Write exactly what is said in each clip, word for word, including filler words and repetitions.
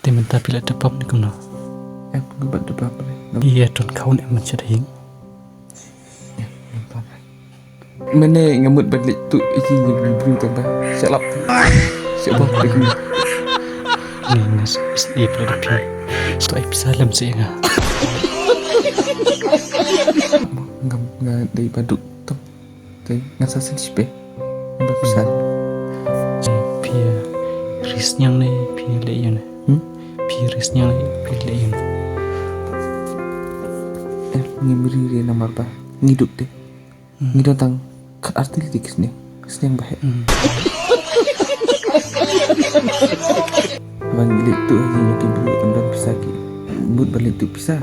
Te mynta phi la dep bam ne kumno? Em, nga bad dep bam re. Ïa, ton khaun em man sha da ïing. Mynne nga mut ban leit tuh ïa ki ïing ki briew tang ba sha lap. Sha bok te ki. Ni nga sep is e pla da phi. Sto ai pisa lem se nga. Nga, nga dei ba duk tam. Te nga sa send shipeh. Ba pisa. Phi ri sniang ne phi leh ïa ne? Hmm? Phi ri sniang ne phi leh ïa ne? Eh, ngim ri re namar ba ngi duk te. Hmm. Ngi don tang khat artil te ki sniang. Sniang ba heh. Hmm. Ba ngi leit tuh ha ïing ki briew ym don pisa ki. Mut ba leit tuh pisa.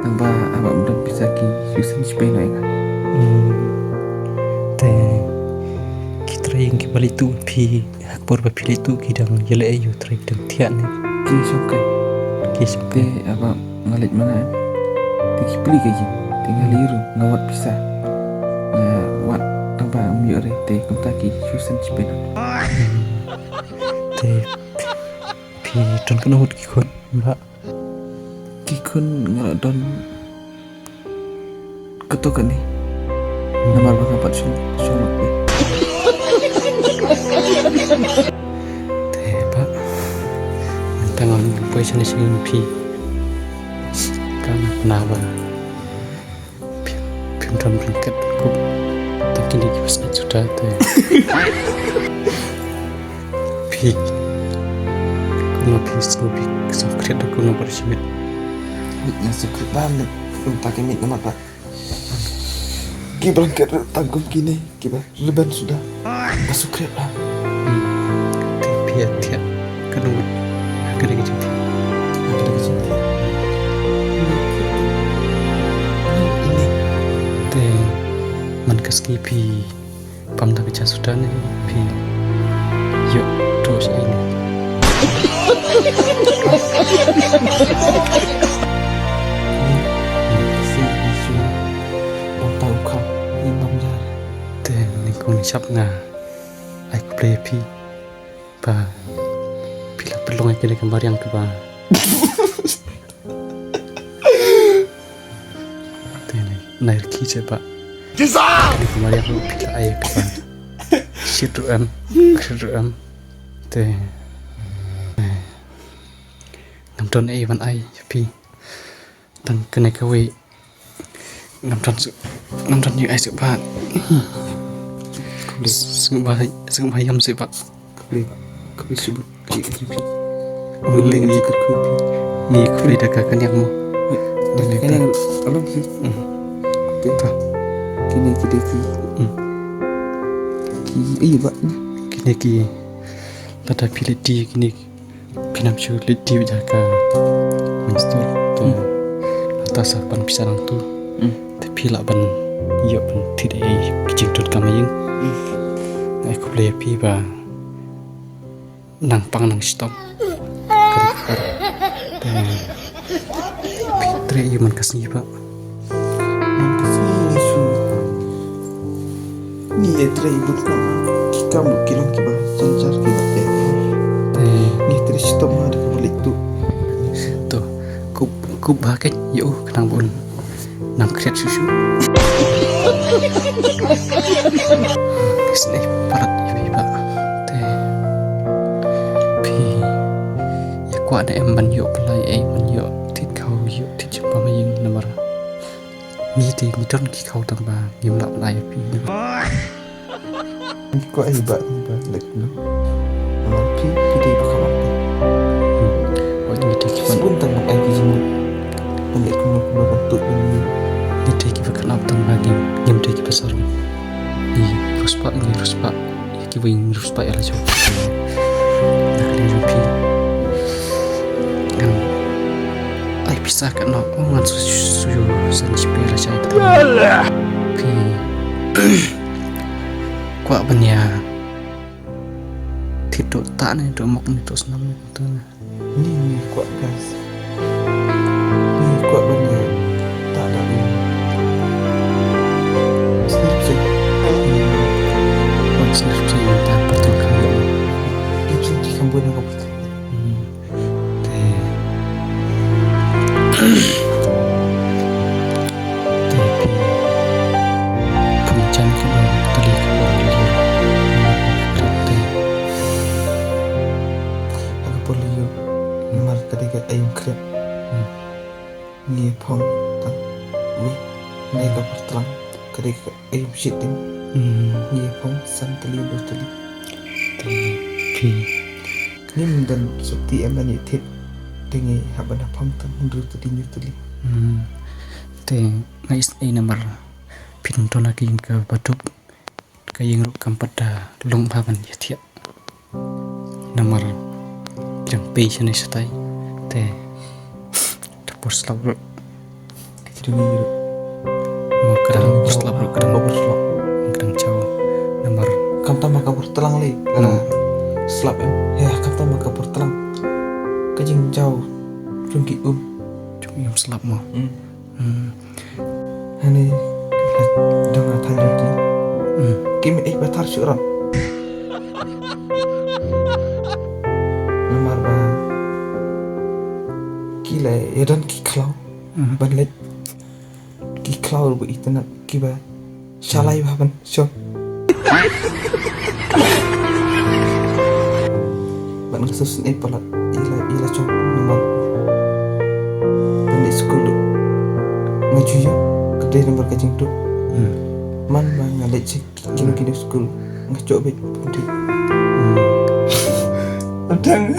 Tang ba haba ym don pisa ki shu send shipeh noh ïa nga. Hmm. Te ki trai ïing kiba leit tuh phi ha ka por ba phi leit tuh ki dang ïaleh aïu, trai ki dang thiah ne? Ki shong kai. Ki shong kai. Te haba nga leit mana te ki plie ka ïing. Te nga leit ruh nga wad pisa. Nga wad tang ba ym ïoh re te kumta ki shu send shipeh noh. Hmm. Te phi don katno ngut ki khun, Bah? Ki khun nga la don katto katne. Namar ba nga pat shong, shong lok te. Te Bah, mynta nga ong poi shane sha ïing phi. Ka na ba Phim, phim don blanket ban kup. Tang kine kiba sngewsih suda te. Phi. Kumno phi sngewbha, sngewkhriat da kumno ba shimit. Nga sngewkhriat bha mynta ka miet namar ba ki blanket ruh tang kum kine. Kiba rben suda. Nga sngewkhriat bha. Hmm. Te phi ïa thiah katno ngut ha kane ka jingthiah? Ha kane ka jingthiah. Te man ka sngi phi pam da ka ja suda ne phi ïoh to sha ine? Te ni kum shap nga. Ai khublei ïa phi ba phi la pynlong ïa kane ka mariang kaba. Te ne, nai rkhie seh ba. Kane ka mariang ruh phi la ai kaba shit ruh em, shit ruh em. Te, eh, ngam don ei ban ai ïa phi. Tang kane kawei ngam don shuh, ngam don ïa ai shuh ba. Khublei. Sngewbha, sngewbha ïam shuh ba. Khublei, khublei shibun. Khublei. Khublei, ngi khublei da ka kane mo. Kane ka long ki. Hmm. Te. Kine ki dei ki. Hmm. Ki, eh, ba. Kine ki. Lada phi leit die kine ki. Phin ym shu leit die beit ha ka main store. Te hata sa pan pisa nangtu. Hmm. Te phi lah ban ïoh ban thied ei ki jingdonkam ha ïing. Hmm. Ai khublei ïa phi ba nang pang nang shitom. Te phi trei ïa man ka sngi ba. Nang ka sngi ngi shu. Ngi ïa trei bun kam. Ki kam ki long kiba jynjar kiba teh. Te ngi trei shitom ha da kaba leit tuh. To, kup, kup ba keiñ ïa u khnang ba un nang khriat shuh shuh. Isnei palat ïa phi ba. Te phi ïa kwah da em ban ïoh pynlait ei ban ïoh thied khaw ïoh thied jingpam ha ïing namar. Ngi te ngi don ki khaw tang ba ngim lah ban ai ïa phi. Ngi kwah ai ba ngi ba leh kumno. Namar phi phi dei ba khamtam. Hmm. Oi ngi te ki ban. Sbun tang ban ai ki jingmut. Ban leh kumno kumno ban tuh ban ngi. Ngi te ki ba khamtam tang ba ngim, ngim te ki ba sar. Ngi riewspah, ngi riewspah. Ki wei ngi riewspah ïa la jong. Na ka liang jong phi. Ngan ai pisa katno, oh, ngan shu, shu, shu send shipeh la jong. Phi kwah ban ïa thied to tah ne to mok ne to snam ne to na. Ngi, ngi kwah, guys. Ngi kwah ban ïa tah da u. Snip sih. Kwah snip sih ïa ta pyrthei ka ïa. Snip sih ki kham bun ha ka pyrthei. Hmm. Te Namar ka dei ka aïom khriat. Hmm. Ngi phong tang wei. Ngi ka por tlang ka dei ka aïom shit ding. Hmm. Ngi phong san tylli, hynriew tylli. Te phi. Ngim don sopti em ban ïa thied. Te ngi hap ban phong tang hynriew tylli, hynñiew tylli. Hmm. Te nga isynei namar phin don ha ka ïing kaba duk. Ka ïing ruh kam pat da long bha ban ïathiah. Namar ki dang pei shane shatai. Te da por slap ruh. Ki dang ïa ruh. Mo ka dang por slap ruh, ka dang por slap. Ka dang jaw. Namar khamtam ha ka por tlang lei. Hmm. Slap em. He, khamtam ha ka por tlang. Ka jingjaw jong ki um. Jong ki um slap mo. Hmm. Hmm. Hani, dang la than jong ki. Hmm. Kim ïeit ba thar shuh ram. Namar ba ki la ïadon ki khlaw. Hmm. Ban leit ki khlaw ba itynnad kiba shalai ba ban shong. Ban ka session eh palat ila, ila chong namar ban leit skul. Nga ju ïoh ka dei namar ka jingduk. Hmm. Man ba nga leit sha kino kino skul nga jop beit pynthut. Hmm. Tang